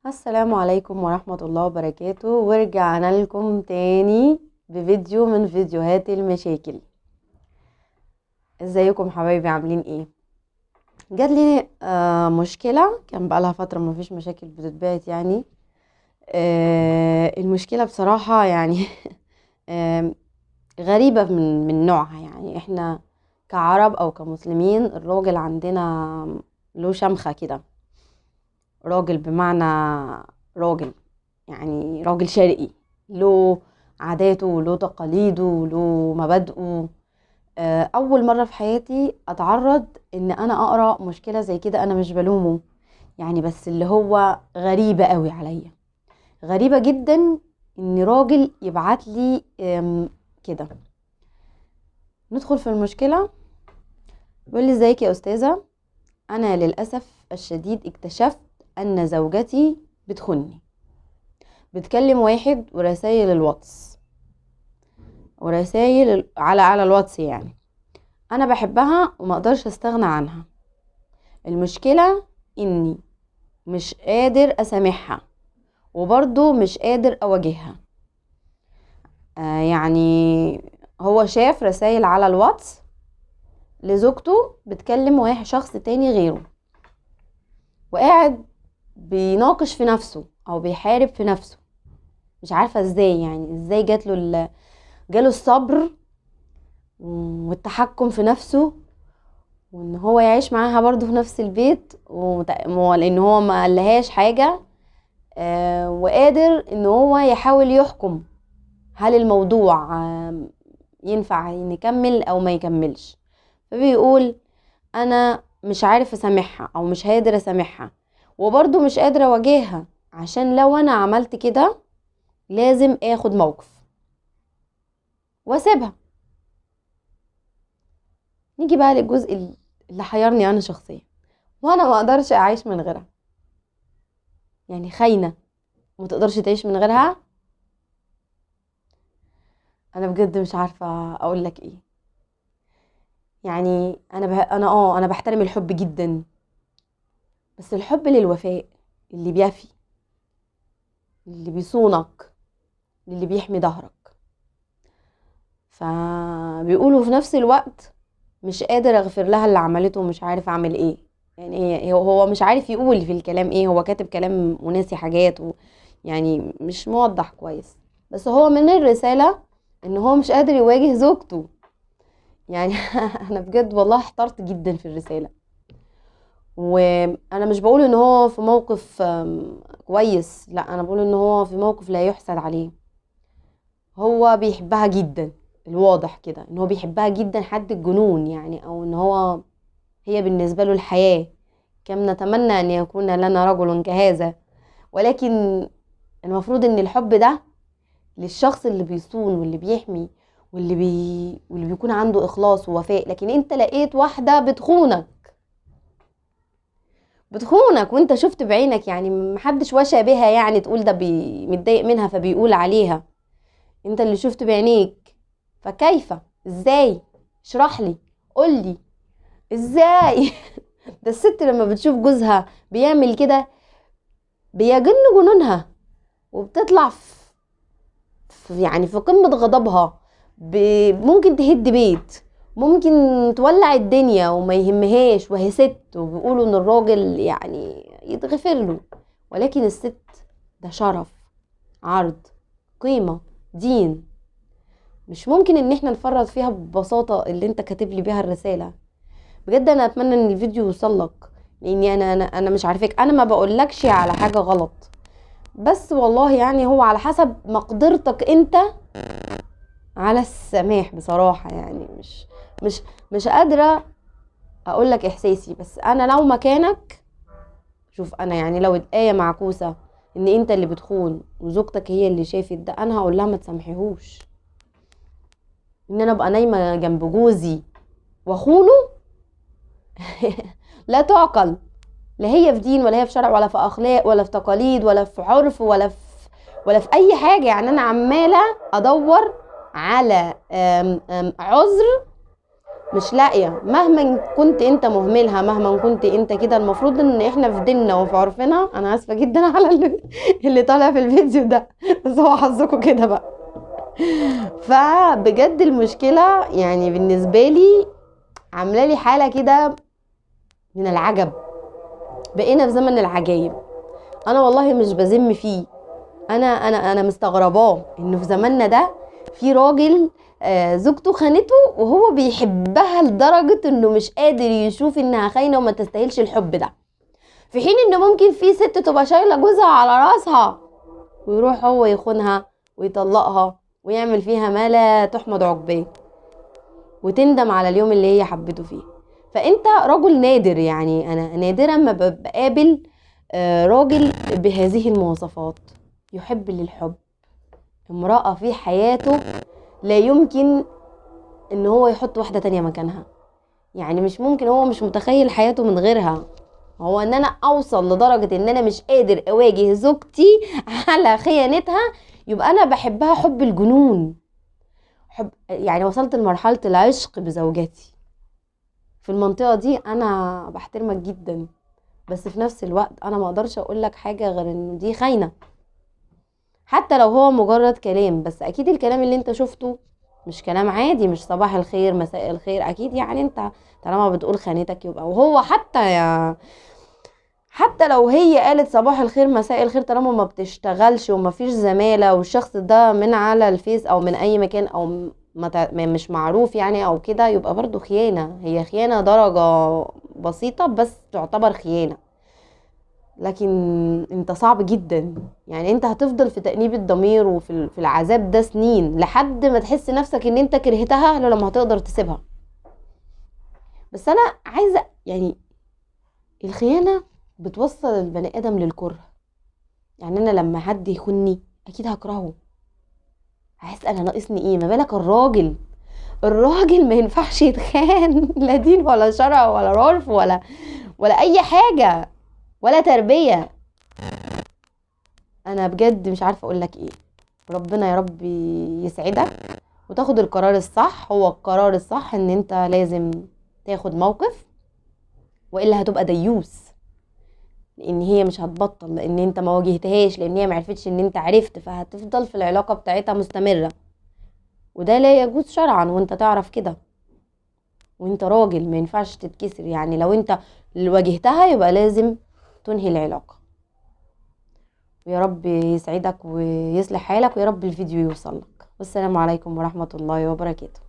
السلام عليكم ورحمة الله وبركاته. ورجعنا لكم تاني بفيديو من فيديوهات المشاكل. ازيكم حبايبي، عاملين ايه؟ جات لي مشكلة كان بقالها فترة ما فيش مشاكل بتتبعت يعني. المشكلة بصراحة يعني غريبة من نوعها. يعني احنا كعرب او كمسلمين الراجل عندنا له شمخة كده، راجل بمعنى راجل، يعني راجل شرقي، له عاداته وله تقاليده وله مبادئه. اول مرة في حياتي اتعرض ان انا اقرا مشكلة زي كده. انا مش بلومه يعني، بس اللي هو غريبة قوي عليا، غريبة جدا ان راجل يبعت لي كده. ندخل في المشكلة. بيقول لي ازيك يا استاذه، انا للاسف الشديد اكتشفت ان زوجتي بتخوني، بتكلم واحد ورسائل الواتس، ورسائل على الواتس. يعني انا بحبها وما اقدرش استغنى عنها. المشكلة اني مش قادر اسامحها وبرضو مش قادر اواجهها. يعني هو شاف رسائل على الواتس لزوجته بتكلم واحد شخص تاني غيره، وقاعد بيناقش في نفسه او بيحارب في نفسه، مش عارفة ازاي. يعني ازاي جات له جاله الصبر والتحكم في نفسه، وان هو يعيش معاها برضو في نفس البيت، لان هو ما قالهاش حاجة، وقادر ان هو يحاول يحكم هل الموضوع ينفع نكمل او ما يكملش. فبيقول انا مش عارف اسامحها او مش قادر اسامحها، وبرضو مش قادر اواجهها، عشان لو انا عملت كده لازم اخد موقف واسيبها. نيجي بقى للجزء اللي حيرني انا شخصيا، وانا ما اقدرش اعيش من غيرها. يعني خاينة وما تقدرش تعيش من غيرها. انا بجد مش عارفة اقول لك ايه. يعني انا بحترم الحب جدا، بس الحب للوفاء، اللي بيفي، اللي بيصونك، اللي بيحمي ظهرك. فبيقولوا في نفس الوقت مش قادر اغفر لها اللي عملته ومش عارف اعمل ايه. يعني هو مش عارف يقول في الكلام ايه، هو كاتب كلام وناسي حاجات يعني مش موضح كويس، بس هو من الرسالة ان هو مش قادر يواجه زوجته. يعني انا بجد والله احترت جدا في الرسالة. وانا مش بقول ان هو في موقف كويس، لا، انا بقول ان هو في موقف لا يحسد عليه. هو بيحبها جدا، الواضح كده ان هو بيحبها جدا حد الجنون يعني، او ان هو هي بالنسبة له الحياة. كم نتمنى ان يكون لنا رجل كهذا، ولكن المفروض ان الحب ده للشخص اللي بيصون واللي بيحمي واللي بيكون عنده اخلاص ووفاء. لكن انت لقيت واحدة بتخونك وانت شفت بعينك، يعني محدش وشى بها، يعني تقول ده متضايق منها فبيقول عليها، انت اللي شفت بعينيك. فكيف؟ ازاي؟ اشرح لي، قول لي ازاي؟ ده الست لما بتشوف جوزها بيعمل كده بيجن جنونها، وبتطلع في قمة غضبها، ممكن تهد بيت، ممكن تولع الدنيا وما يهمهاش، وهي ست. وبيقولوا ان الراجل يعني يتغفر له، ولكن الست ده شرف، عرض، قيمة، دين. مش ممكن ان احنا نفرط فيها ببساطة اللي انت كاتب لي بيها الرسالة. بجد انا اتمنى ان الفيديو يوصل لك، لاني انا مش عارفاك، انا ما بقولكش على حاجة غلط، بس والله يعني هو على حسب مقدرتك انت على السماح بصراحة. يعني مش قادرة اقول لك احساسي، بس انا لو مكانك، شوف انا يعني لو الآية معكوسة ان انت اللي بتخون وزوجتك هي اللي شافت ده، انا هقول لها ما تسامحيهوش. ان انا ابقى نايمة جنب جوزي واخونه لا تعقل، لا هي في دين ولا هي في شرع ولا في اخلاق ولا في تقاليد ولا في عرف ولا في اي حاجة. يعني انا عمالة ادور على عذر مش لاقيه. مهما كنت انت مهملها، مهما كنت انت كده، المفروض ان احنا في ديننا وفي عرفنا. انا اسفه جدا على اللي طالع في الفيديو ده، بس هو حظكم كده بقى. فبجد المشكلة يعني بالنسبة لي عامله لي حاله كده من العجب. بقينا في زمن العجايب. انا والله مش بذم فيه، انا انا انا مستغرباه انه في زماننا ده في راجل زوجته خانته وهو بيحبها لدرجة انه مش قادر يشوف انها خاينة وما تستاهلش الحب ده، في حين انه ممكن في ست تبقى شايلة جوزها على راسها ويروح هو يخونها ويطلقها ويعمل فيها ما لا تحمد عقباه، وتندم على اليوم اللي هي حبته فيه. فانت رجل نادر، يعني انا نادرا ما بقابل راجل بهذه المواصفات، يحب للحب، امرأة في حياته لا يمكن ان هو يحط واحدة تانية مكانها، يعني مش ممكن، هو مش متخيل حياته من غيرها. هو ان انا اوصل لدرجة ان انا مش قادر اواجه زوجتي على خيانتها، يبقى انا بحبها حب الجنون، حب يعني وصلت لمرحلة العشق بزوجتي. في المنطقة دي انا بحترمك جدا، بس في نفس الوقت انا ما اقدرش اقول لك حاجة غير ان دي خاينة، حتى لو هو مجرد كلام. بس اكيد الكلام اللي انت شفته مش كلام عادي، مش صباح الخير مساء الخير، اكيد يعني انت طالما بتقول خانتك يبقى، وهو حتى لو هي قالت صباح الخير مساء الخير، طالما ما بتشتغلش وما فيش زمالة والشخص ده من على الفيس او من اي مكان او ما مش معروف يعني او كده، يبقى برضو خيانة. هي خيانة درجة بسيطة بس تعتبر خيانة. لكن انت صعب جدا، يعني انت هتفضل في تأنيب الضمير وفي في العذاب ده سنين لحد ما تحس نفسك ان انت كرهتها لما هتقدر تسيبها. بس انا عايزة يعني الخيانة بتوصل البني ادم للكرة، يعني انا لما حد يخوني اكيد هكرهه، هحس انا ناقصني ايه، ما بالك الراجل. الراجل ما ينفعش يتخان لا دين ولا شرع ولا عرف ولا اي حاجة ولا تربية. انا بجد مش عارفة اقول لك ايه. ربنا يا رب يسعدك وتاخد القرار الصح. هو القرار الصح ان انت لازم تاخد موقف، والا هتبقى ديوس، لان هي مش هتبطل، لان انت ما واجهتهاش، لان هي ما عرفتش ان انت عرفت، فهتفضل في العلاقة بتاعتها مستمرة، وده لا يجوز شرعا، وانت تعرف كده، وانت راجل ما ينفعش تتكسر. يعني لو انت واجهتها يبقى لازم تنهي العلاقة. ويا رب يسعدك ويصلح حالك، ويا رب الفيديو يوصل لك. والسلام عليكم ورحمة الله وبركاته.